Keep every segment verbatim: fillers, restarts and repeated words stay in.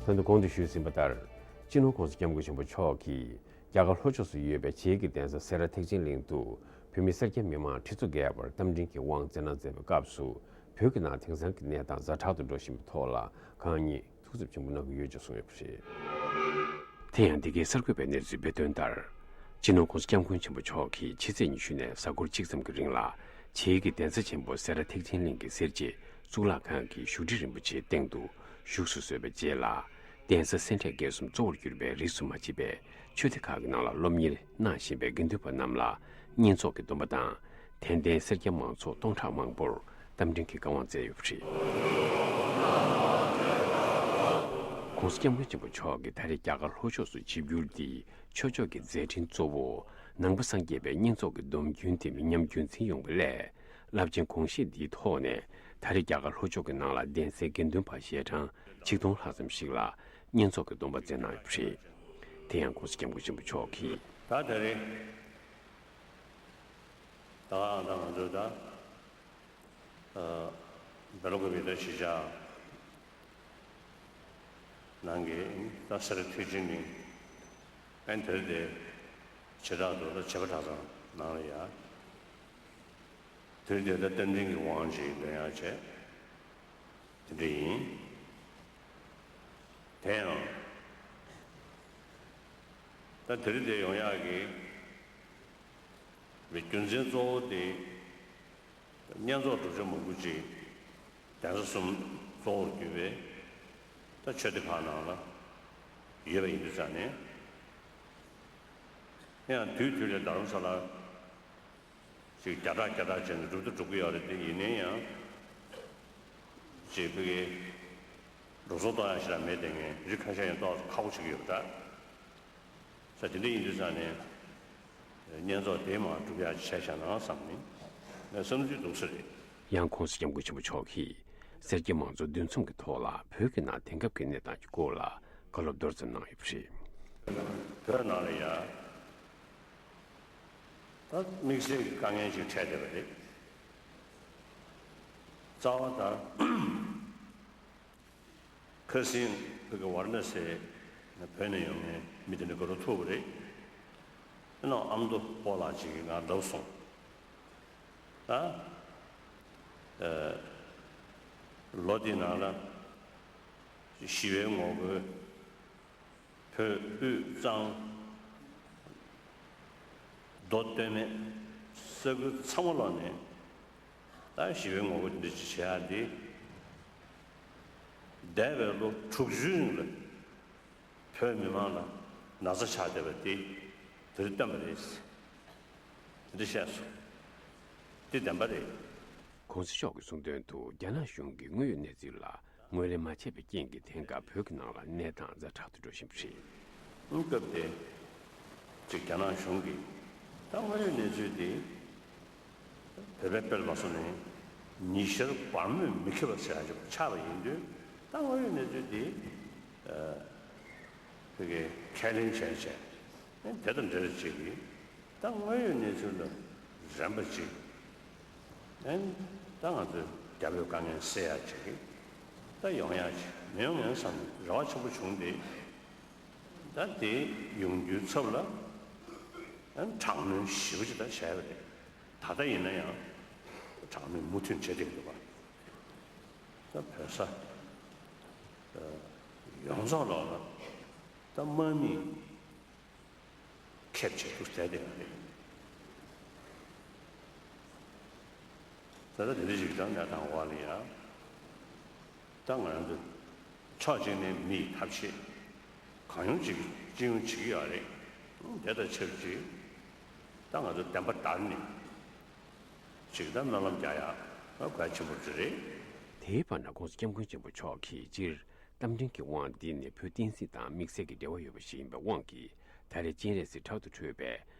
དོན་དུ་གོང་དུ་ཞུས་ཟིན་པ་ལྟར། སྤྱི་ནོར་༸གོང་ས་༸སྐྱབས་མགོན་ཆེན་པོ་མཆོག་གིས་རྒྱ་གར་ལྷོ་ཕྱོགས་སུ་ཡོད་པའི་བྱེས་ཀྱི་གདན་ས་སེ་ར་ཐེག་ཆེན་གླིང་དུ་བོད་མི་སེར་སྐྱ་མི་མང་ཁྲི་ཚོ་བརྒལ་བར་རྟ་མགྲིན་གྱི་དབང་བསྩལ་གནང་མཛད་པའི་སྐབས་སུ། བོད་ཀྱི་ནང་དེང་སང་གི་གནས་སྟངས་ཛ་དྲག་ཏུ་འགྲོ་བཞིན་པའི་ཐོག་ལ་གང་ཉིད་ཐུགས་འཚབ་ཆེན་པོ་གནང་གི་ཡོད་ཅེས་གསུངས་ཡོད་པ་རེད། དེ་ཡང་འདི་གའི་གསར་འགོད་པས་གནས་ཚུལ་སྤེལ་དོན་ལྟར། སྤྱི་ནོར་༸གོང་ས་༸སྐྱབས་མགོན་ཆེན་པོ་མཆོག་གིས་ཕྱི་ཚེས་ཉི་ཤུ་ནས་གཟའ་འཁོར་གཅིག་ཙམ་གྱི་རིང་ལ་བྱེས་ཀྱི་གདན་ས་ཆེན་པོ་སེ་ར་ཐེག་ཆེན་གླིང་གི་སེར་བྱེས་གཙུག་ལག་ཁང་གི་བཞུགས་ཁྲི་རིན་པོ་ཆེའི་སྟེང་དུ་བཞུགས་སུ་གསོལ་བའི་རྗེས་ལ། གདན་ས་སེ་འབྲས་དགེ་གསུམ་གཙོ་བོར་གྱུར་པའི་རིས་སུ་མ་ཆད་པའི་ཆོས་སྡེ་ཁག་གི་ནང་ལ་སློབ་གཉེར་གནང་བཞིན་པའི་དགེ་འདུན་པ་རྣམས་ལ་བསྙེན་རྫོགས་ཀྱི་སྡོམ་པ་དང་། དད་ལྡན་སེར་སྐྱ་མང་ཚོགས་སྟོང་ཕྲག་མང་པོར་རྟ་མགྲིན་གྱི་བཀའ་དབང་བསྩལ་ཡོད་པ་རེད། ༸གོང་ས་༸སྐྱབས་མགོན་ཆེན་པོ་མཆོག་གིས་ད་རེས་རྒྱ་གར་ལྷོ་ཕྱོགས་སུ་ཆིབས་བསྒྱུར་འདིའི་ཆོས་ཕྱོགས་ཀྱི་མཛད་འཕྲིན་གཙོ་བོ་ནང་པ་སངས་རྒྱས་པའི་བསྙེན་རྫོགས་ཀྱི་སྡོམ་རྒྱུན་དེ་མི་ཉམས་རྒྱུན་འཛིན་ཡོང་བའི་སླད། རླབས་ཆེན་དགོངས་བཞེད་འདིའི་ཐོག་ནས་ད་རེས་རྒྱ་གར་ལྷོ་ཕྱོགས་ཀྱི་ནང་ལ་གདན་སའི་དགེ་འདུན་པ་ཞལ་གྲངས་ཆིག་སྟོང་ལྷག་ཙམ་ཞིག་ལ་བསྙེན་རྫོགས་ཀྱི་སྡོམ་པ་བསྩལ་གནང་ཡོད་པ་རེད། དེ་ཡང་༸གོང་ས་༸སྐྱབས་མགོན་ཆེན་པོ་མཆོག་གིས། ད་ད་རེས་ད་ང་ད་ང་ཚོ་ད་ཨ་བེ་ལ་ཀུ་པེ་ད་གཞིས་ཆགས་ནང་གི་ད་སེ་ར་ཐེག་ཆེན་གླིང་། ཨན་དེར་དེ་བྱེ་བྲག་ཏུ་ད་བྱེ་བ་གྲྭ་ཚང་ནང་ལ་ཡ། དེར་དེ་ད་རྟ་མགྲིན་གྱི་དབང་ཅིག་ལེན་ཡག་བྱས། དེ་འདྲ་ཡིན། དེ་ཡང་ད་དེར་དེ་ཡོང་ཡག་གི་རྒྱུ་མཚན་གཙོ་བོ་དེ། བསྙེན་རྫོགས་སྒྲུབ་མཆོད་མང་པོ་ཅིག་གདན་ས་གསུམ་གཙོ་བོར་གྱུར་པའི་ད་ཆོས་སྡེ་ཁག་ནང་ལ་ཡོད་པ་ཡིན་དུས་ཙང་ནས། ཡང་དུས་དུས་ལ་རྡ་རམ་ས་ལར་ཅིག་བརྒྱ་ཕྲག་བརྒྱ་ཕྲག་བྱས་ནས་སྒྲུབ་ཏུ་འགྲོ་གི་ཡོད་རེད་དེ། ཡིན་ནའི་ཡང་ཅིག་ཕ་གི་འགྲོ་སོང་གཏོང་ཡག་ཞིག་ལ་མེད་དེ། ངས་རི་ཁ་ཤས་ཡང་ཏོག་ཙམ་ཁག་པོ་བྱེད་ཀྱི་ཡོད་པ་འདྲ། ས་དེ་འདྲ་ཡིན་དུས་ཙང་ནས། བསྙེན་རྫོགས་དེ་མར་སྒྲུབ་ཡག་བྱས་བཞག་ན་བསམ་ནས་ངས་བསམ་ཚུལ་འདུག་ས་རེད། ཡང་༸གོང་ས་༸སྐྱབས་མགོན་ཆེན་པོ་མཆོག་གིས་སེར་སྐྱ་མང་ཚོགས་འདུ་འཛོམས་ཀྱི་ཐོག་ལ་བོད་ཀྱི་ནང་དེང་སྐབས་ཀྱི་གནས་སྟངས་ཀྱི་སྐོར་ལ་བཀའ་སློབ་མདོར་ཙམ་གནང་ཡོད་པ་རེད། བོད་ནང་ལ་ཡ་ད་དམིགས་བསལ་གྱི་དཀའ་ངལ་ཅིག་འཕྲད་བསྡད་པ་རེད། རྩ་བ་ད། ཁ་སང་བོད་ཀྱི་ཝཱ་ར་ཎ་སི་བོད་ནས་ཡོང་མཁན་མི་དེ་འདྲ་དགའ་རབ་ཐུག་པ་རེད། དེ་ནང་ཨ་མདོ་སྤོ་ལགས་ཅིག་གིས་ང་ལབ་སོང་། ད་ཨ་ལོ་འདི་ནང་ལ་ཞི་བའི་ངོ་རྒོལ། བོད་དབུས་གཙང་མདོ་སྟོད་སྨད་ས་ཁུལ་ཚང་མ་ལོག་ནས་ད་ཞི་བའི་ངོ་རྒོལ་འདི་བྱེད་ཡག་འདི། འདས་པའི་ལོ་དྲུག་ཅུའི་རིང་ལ་བོད་མི་མང་ལ་ན་ཚ་ཆགས་བསྡད་པ་འདི་དེ་རིང་སྟོན་པ་རེད། འདི་བཤད་སོང་། འདི་བདེན་པ་རེད། ༸གོང་ས་མཆོག་གིས་གསུངས་དོན་དུ། རྒྱ་ནག་གཞུང་གིས་དངོས་ཡོད་གནས་ཚུལ་ལ་ངོས་ལེན་མ་བྱས་པའི་རྐྱེན་གྱིས་དེང་སྐབས་བོད་ཀྱི་ནང་ལ་གནས་སྟངས་ཛ་དྲག་ཏུ་འགྲོ་བཞིན་པ་རེད། སྐབས་དེ་ཅིག་རྒྱ་ནག་གཞུང་གིས་ད་དངོས་ཡོད་གནས་ཚུལ་དེ་བོད་པའི་དཔལ་འབར་སོང་ནས་ཉི་ཤར་སྦར་མོས་མི་ཁེབས་པ་ཟེར་ཡག་ཅིག་ཆགས་པ་ཡིན་དུས། ད་དངོས་ཡོད་གནས་ཚུལ་དེ་ཨ་བོད་ཀྱིས་ཁས་ལེན་བྱས་བྱས། དེ་དང་འབྲེལ་བྱས་ཀྱི་ད་དངོས་ཡོད་གནས་ཚུལ་ལ་རན་པ་ཅིག་ཨན་ད་ང་ཚོས་རྒྱ་བོད་དཀའ་ངལ་སེལ་ཡག་ཅིག་ད་ཡོང་ཡག་ཅིག་མི་ཡོང་ངས་བསམ་རེ་བ་ཆེན་པོ་བྱུང་སྟེ། ད་དེ་ཡོང་རྒྱུའི་ཚབ་ལ་ཨན་དྲག་གནོན་ཞེ་པོ་ཅིག་ད་བྱས་པ་རེད། ད་ལྟ་ཡིན་ན་ཡང་དྲག་གནོན་མུ་མཐུད་བྱེད་བསྡད་ཀྱི་འདུག་པ། ད་བོད་ས་ཡོངས་རྫོགས་ལོག་ལ་ད་དམག་མིས་ཁེབས་བྱེད་དུ་བསྡད་བསྡད་པ་རེད། ད་ལྟ་དེ་འདྲ་ཞིག་དང་གནས་སྟངས་འོག་ལ་ཡ། ད་ང་རང་ཚོ་ཕྱོགས་གཅིག་ནས་མིའི་ཐབས་ཤེས་གང་ཡོང་ཅིག་སྤྱི་ཡོང་བྱེད་ཀྱི་ཡོད་རེད། དེ་དང་ཆབས་ཅིག་ད་ང་ཚོ་བདེན་པ་བདར་ནས་ཅིག་ད་སྨོན་ལམ་རྒྱག་ཡག་གལ་ཆེན་པོ་ཅིག་རེད། དེའི་བར་ན་༸གོང་ས་༸སྐྱབས་མགོན་ཆེན་པོ་མཆོག་གིས་སྤྱིར། རྟ་མགྲིན་གྱི་དབང་འདི་ནི་བོད་བསྟན་སྲིད་དང་དམིགས་བསལ་གྱི་འབྲེལ་བ་ཡོད་པ་ཞིག་ཡིན་པའི་དབང་གིས། ད་རེས་སྤྱན་རས་གཟིགས་དྲག་ཏུ་ཁྲོས་པའི་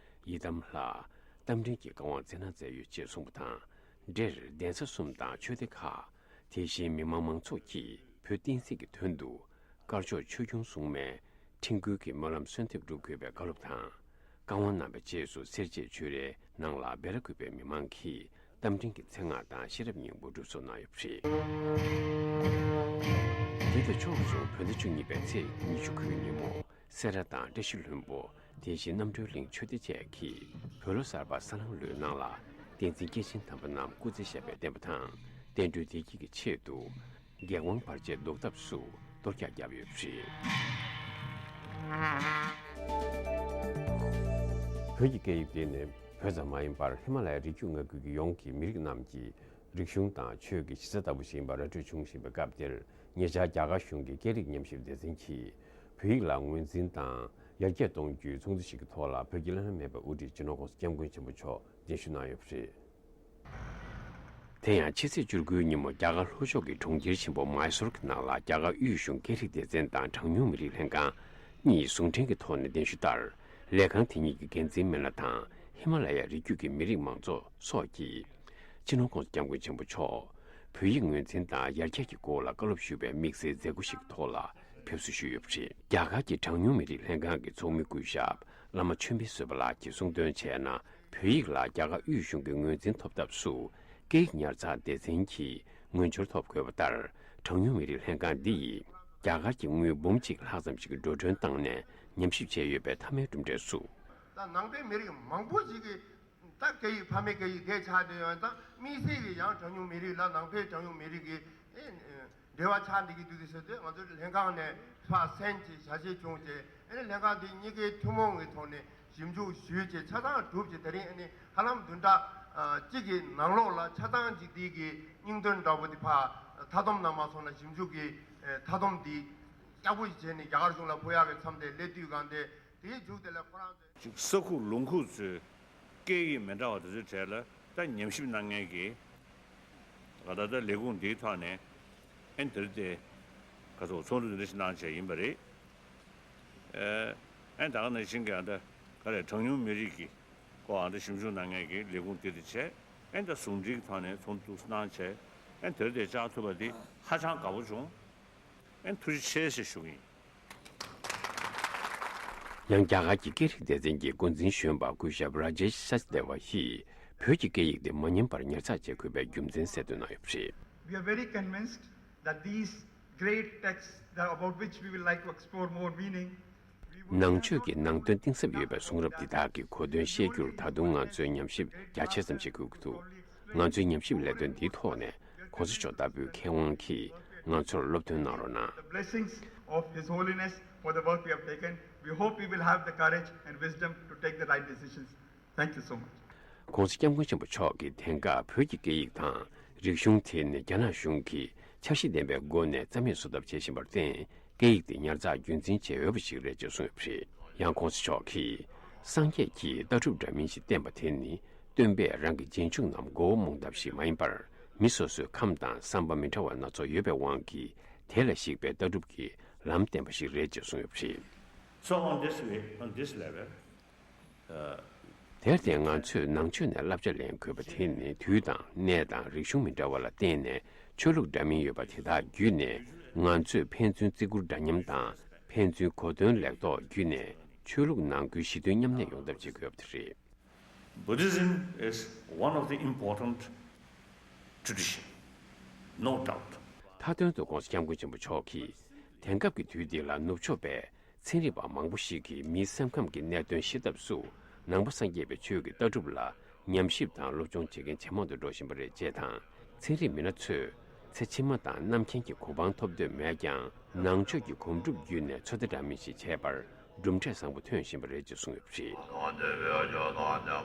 ཡི་དམ་ལྷ་རྟ་མགྲིན་གྱི་བཀའ་དབང་བསྩལ་གནང་མཛད་ཡོད་ཅེས་གསུངས་པ་དང་། འབྲེལ་གདན་ས་གསུམ་དང་ཆོས་སྡེ་ཁག་དེ་བཞིན་མི་མང་མང་ཚོགས་ཀྱིས་བོད་བསྟན་སྲིད་ཀྱི་དོན་དུ་དཀར་ཕྱོགས་ཆོས་སྐྱོང་སྲུང་མའི་ཁྲིམས་བཀོད་ཀྱི་སྨོན་ལམ་གསོལ་འདེབས་སྒྲུབ་དགོས་པའི་བཀའ་སློབ་དང་། བཀའ་དབང་གནང་བའི་རྗེས་སུ་སེར་བྱེས་ཆོས་རའི་ནང་ལ་སྦེ་ར་གུས་པའི་མི་མང་གིས་རྟ་མགྲིན་གྱི་མཚན་སྔགས་དང་ཤེས་རབ་སྙིང་པོ་སྒྲུབ་སོགས་གནང་ཡོད་པ་རེད། བོད་དུ་ཕྱོགས་བཅུ་བོད་ཟླ་བཅུ་གཉིས་པའི་ཚེས་ཉི་ཤུ་དགུའི་ཉིན་མོ། སེ་ར་དང་བཀྲ་ཤིས་ལྷུན་པོ། དེ་བཞིན་རྣམ་གྲོལ་གླིང་ཆོས་སྡེ་བཅས་ཀྱིས་བོད་ལོ་གསར་པ་ས་ལང་ལོའི་ནང་ལ་བསྟན་འཛིན་སྐྱེས་ཆེན་དམ་པ་རྣམས་སྐུ་ཚེ་ཞབས་པད་བརྟན་པ་དང་། བསྟན་འགྲོའི་བདེ་སྐྱིད་ཀྱི་ཆེད་དུ་རྒྱལ་དབང་བར་ཆད་བཟློག་ཐབས་སུ་གཏོར་རྒྱག་བརྒྱབ་ཡོད་པ་རེད། བོད་ཀྱི་སྐད་ཡིག་དེ་ནི་བོད་ཙམ་མ་ཡིན་པར་ཧི་མ་ལ་ཡའི་རི་རྒྱུད་མངའ་ཁུལ་གྱི་ཡོངས་ཀྱི་མི་རིགས་རྣམས་ཀྱི་རིག་གཞུང་དང་ཆོས་ཀྱི་གཞི་རྩ་ལྟ་བུ་ཞིག་ཡིན་པ་ར་སྤྲོད་བྱུང་བཞིན་པའི་སྐབས་འདིར། ཉེ་ཆར་རྒྱ་གར་གཞུང་གི་སྐད་རིགས་ཉམས་ཞིབ་སྡེ་ཚན་གྱིས་བོད་ཡིག་ལ་ངོས་འཛིན་དང་ཡར་རྒྱས་གཏོང་རྒྱུའི་ཚོགས་འདུ་ཞིག་གི་ཐོག་ལ་བོད་ཀྱི་བླ་ན་མེད་པའི་དབུ་ཁྲིད་སྤྱི་ནོར་༸གོང་ས་༸སྐྱབས་མགོན་ཆེན་པོ་མཆོག་གདན་ཞུ་གནང་ཡོད་པ་རེད། དེ་ཡང་ཕྱི་ཚེས་བཅུ་དགུའི་ཉིན་མོ་རྒྱ་གར་ལྷོ་ཕྱོགས་ཀྱི་གྲོང་ཁྱེར་ཆེན་པོ་མཱི་སོར་གྱི་ནང་ལ་རྒྱ་གར་དབུས་གཞུང་སྐད་རིགས་སྡེ་ཚན་དང་གྲངས་ཉུང་མི་རིགས་ལྷན་ཁང་གཉིས་ཟུང་འབྲེལ་གྱི་ཐོག་ནས་གདན་ཞུ་ལྟར། ལས་ཁང་དེ་གཉིས་ཀྱི་འགན་འཛིན་མི་སྣ་དང་ཧི་མ་ལ་ཡ་རི་རྒྱུད་ཀྱི་མི་རིགས་མང་ཚོགས་སོགས་ཀྱིས། སྤྱི་ནོར་༸གོང་ས་༸སྐྱབས་མགོན་ཆེན་པོ་མཆོག་བོད་ཡིག་ངོས་འཛིན་དང་ཡར་རྒྱས་ཀྱི་སྐོར་ལ་བཀའ་སློབ་ཞུས་པའི་དམིགས་བསལ་མཛད་སྒོ་ཞིག་ཐོག་ལ་ཕེབས་བསུ་ཞུས་ཡོད་པ་རེད། རྒྱ་གར་གྱི་གྲངས་ཉུང་མི་རིགས་ལྷན་ཁང་གི་ཚོགས་མི་སྐུ་ཞབས་བླ་མ་ཆོས་འཕེལ་བཟོད་པ་ལགས་ཀྱིས་གསུངས་དོན་བྱས་ན། བོད་ཡིག་ལ་རྒྱ་གར་དབུས་གཞུང་གི་ངོས་འཛིན་ཐོབ་ཐབས་སུ། སྐད་ཡིག་ཉར་ཚགས་སྡེ་ཚན་གྱིས་ངོས་སྦྱོར་ཐོབ་དགོས་པ་ལྟར། གྲངས་ཉུང་མི་རིགས་ལྷན་ཁང་འདི་ཡིས་རྒྱ་གར་གྱི་དངུལ་འབུམ་གཅིག་ལྷག་ཙམ་ཞིག་འགྲོ་གྲོན་བཏང་ནས་ཉམས་ཞིབ་བྱས་ཡོད་པའི་མཐའ་མའི་གྲུབ་འབྲས་སུ། ད་ནང་པའི་མི་རིགས་མང་པོ་ཞིག་གིས་ད་སྐད་ཡིག་ཕ་མེས་སྐད་ཡིག་དེ་ཆགས་བསྡད་ཡོད་ཙང་། དམིགས་བསལ་གྱི་ཡང་གྲངས་ཉུང་མི་རིགས་ལ་ནང་པའི་གྲངས་ཉུང་མི་རིགས་ཀྱི་ཨེ་འབྲེལ་བ་ཆགས་འདི་གི་འདུག་དེ་ཟེར་དུས། ང་ཚོའི་ལྷན་ཁང་ནས་ཕར་གསན་བྱས་ཞལ་བཞེས་བྱུང་བྱས། ཨེ་ནི་ལྷན་ཁང་འདི་གཉིས་ཀའི་ཐུན་མོང་གི་ཐོག་ནས་ཞིབ་འཇུག་ཞུས་བྱས་ཆ་ཚང་གྲུབ་བྱས། དེ་རིང་ཨེ་ནི་ཧ་ལམ་བདུན་ཕྲག་ཨ་གཅིག་གི་ནང་ལོགས་ལ་ཆ་ཚང་ཅིག་འདི་གི་སྙིང་དོན་འདྲ་པོ་འདི་ཕར་མཐའ་སྡོམ་གནང་མ་སོང་ན། ཞིབ་འཇུག་གི་ཨེ་མཐའ་སྡོམ་འདི་ཡག་པོ་ཞིག་བྱས་ནས་རྒྱ་གར་གཞུང་ལ་ཕུལ་ཡག་གི་མཚམས་དེ་སླེབས་དུས་གང་དེ། དེའི་མཇུག་དེ་ལ་ཁོ་རང་ཚོས་ཅིག་ས་ཁུག་ལུང་ཁུག་ཚོའི་སྐད་ཡིག་མི་འདྲ་བ་དེ་ཚོའི་གྲས་ལ་ད་ཉམས་ཞིབ་གནང་མཁན་གྱི་ད་ལྟ་ལས་ཁུངས་འདིའི་ཐོག་ནས་ཨེ་འདིར་དེ་ག་ཚོད་ཚོགས་འདུ་འདི་འདྲ་ཞིག་གནང་བྱས་ཡིན་པ་རེད། ཨེ་ད་ག་ནང་བཞིན་གྱི་ཨ་ད་ག་རེ་གྲངས་ཉུང་མི་རིགས་ཀྱི་སྐོར་ཨ་ད་ཞིབ་འཇུག་གནང་མཁན་གྱི་ལས་ཁུངས་དེ་དེ་བྱས། ཨེ་ད་ཟུང་འབྲེལ་གྱི་ཐོག་ནས་ཚོགས་འདུ་གནང་བྱས། ཨེ་དེར་དེ་བཅར་ཐུབ་པ་འདི་ཧ་ཅང་དགའ་པོ་བྱུང་། ཨེ་ཐུགས་རྗེ་ཆེ་ཞེས་ཞུ་གི་ཡིན། ཡང་རྒྱ་གར་གྱི་སྐད་རིགས་སྡེ་ཚན་གྱི་འགོ་འཛིན་གཞོན་པ་སྐུ་ཞབས་ར་ཇེཤ་ཤཱ་ཆ་དེ་ཝ་ཡིས་བོད་ཀྱི་སྐད་ཡིག་དེ་མ་ཉམས་པར་ཉར་ཚགས་བྱེད་དགོས་པའི་རྒྱུ་མཚན་གསལ་སྟོན་གནང་ཡོད་པ་རེད། We are very convinced that these great texts that about which we will like to explore more meaning, we would ནང་ཆོས་ཀྱི་ནང་དོན་གཏིང་ཟབ་ཡོད་པའི་གསུང་རབ་འདི་དག་གི་གོ་དོན་ཤེས་རྒྱུར་ད་དུང་ང་ཚོས་ཉམས་ཞིབ་རྒྱ་ཆེ་ཙམ་བྱེད་དགོས་ཀྱི་འདུག་ང་ཚོའི་ཉམས་ཞིབ་ལས་དོན་འདིའི་ཐོག་ནས་༸གོང་ས་མཆོག་ལྟ་བུའི་མཁས་དབང་གིས་ང་ཚོར་སློབ་སྟོན་གནང་རོགས་གནང་། The blessings of His Holiness for the work we have taken. We hope we will have the courage and wisdom to take the right decisions. Thank you so much. ༸གོང་ས་༸སྐྱབས་མགོན་ཆེན་པོ་མཆོག་གིས་དེང་སྐབས་བོད་ཀྱི་སྐད་ཡིག་དང་རིག་གཞུང་དེ་ནི་རྒྱ་ནག་གཞུང་གིས་འཆར་གཞི་ལྡན་པའི་སྒོ་ནས་རྩ་མེད་བཟོ་ཐབས་བྱེད་བཞིན་པར་བརྟེན། སྐད་ཡིག་དེ་ཉར་ཚགས་རྒྱུན་འཛིན་བྱེད་འོས་པ་ཞིག་རེད་ཅེས་གསུངས་ཡོད་པ་རེད། ཡང་༸གོང་ས་མཆོག་གིས། སངས་རྒྱས་ཀྱིས་ལྟ་གྲུབ་འདྲ་མིན་ཞིག་བསྟན་པ་དེ་ནི། སྟོན་པས་རང་གི་རྗེས་འཇུག་རྣམས་མགོ་བོ་རྨོངས་ཐབས་ཤིག་མ་ཡིན་པར། མི་སོ་སོའི་ཁམས་དང་བསམ་པ་མི་འདྲ་བ་སྣ་ཚོགས་ཡོད་པའི་དབང་གིས། དེ་ལ་གཞིགས་པའི་ལྟ་གྲུབ་ཀྱི་ལམ་བསྟན་པ་ཞིག་རེད་ཅེས་གསུངས་ཡོད་པ་རེད། So on this way, on this level, དེར་བརྟེན་ང་ཚོས་ནང་ཆོས་ནས་བསླབ་བྱ་ལེན་དགོས་པ་དེ་ནི། དུས་དང་གནས་དང་རིག་གཞུང་མི་འདྲ་བ་ལ་བརྟེན་ནས་ཆོས་ལུགས་འདྲ་མིན་ཡོད་པ་དེ་དག་བརྒྱུད་ནས། ང་ཚོས་ཕན་ཚུན་བརྩི་བཀུར་འདྲ་མཉམ་དང་། ཕན་ཚུན་གོ་དོན་ལེགས་ཐོག་བརྒྱུད་ནས་ཆོས་ལུགས་ནང་ཁུལ་ཞི་མཐུན་མཉམ་གནས་ཡོང་ཐབས་བྱེད་དགོས་པ་དེ་རེད། Buddhism is one of the important tradition, no doubt. མཐའ་དོན་དུ་༸གོང་ས་༸སྐྱབས་མགོན་ཆེན་པོ་མཆོག་གིས། དེང་སྐབས་ཀྱི་དུས་འདི་ལ་ནུབ་ཕྱོགས་པའི་ཚན་རིག་པ་མང་པོ་ཞིག་གིས་མིའི་སེམས་ཁམས་ཀྱི་གནད་དོན་ཤེས་ཐབས་སུ། ནང་པ་སངས་རྒྱས་པའི་ཆོས་ཀྱི་ལྟ་གྲུབ་ལ་ཉམས་ཞིབ་དང་སློབ་སྦྱོང་བྱེད་མཁན་ཇེ་མང་དུ་འགྲོ་བཞིན་པ་རེད་ཅེས་དང་། ཚན་རིག་མི་སྣ་ཚོས་ཚེ་ཕྱི་མ་དང་རྣམ་མཁྱེན་གྱི་གོ་འཕང་ཐོབ་འདོད་མེད་ཀྱང་། ནང་ཆོས་ཀྱི་གོམ་སྒྲུབ་བརྒྱུད་ནས་ཚོད་ལྟ་འདྲ་མིན་ཞིག་བྱས་པར་གྲུབ་འབྲས་བཟང་པོ་ཐོན་བཞིན་པ་རེད་ཅེས་གསུངས་ཡོད་པ་རེད།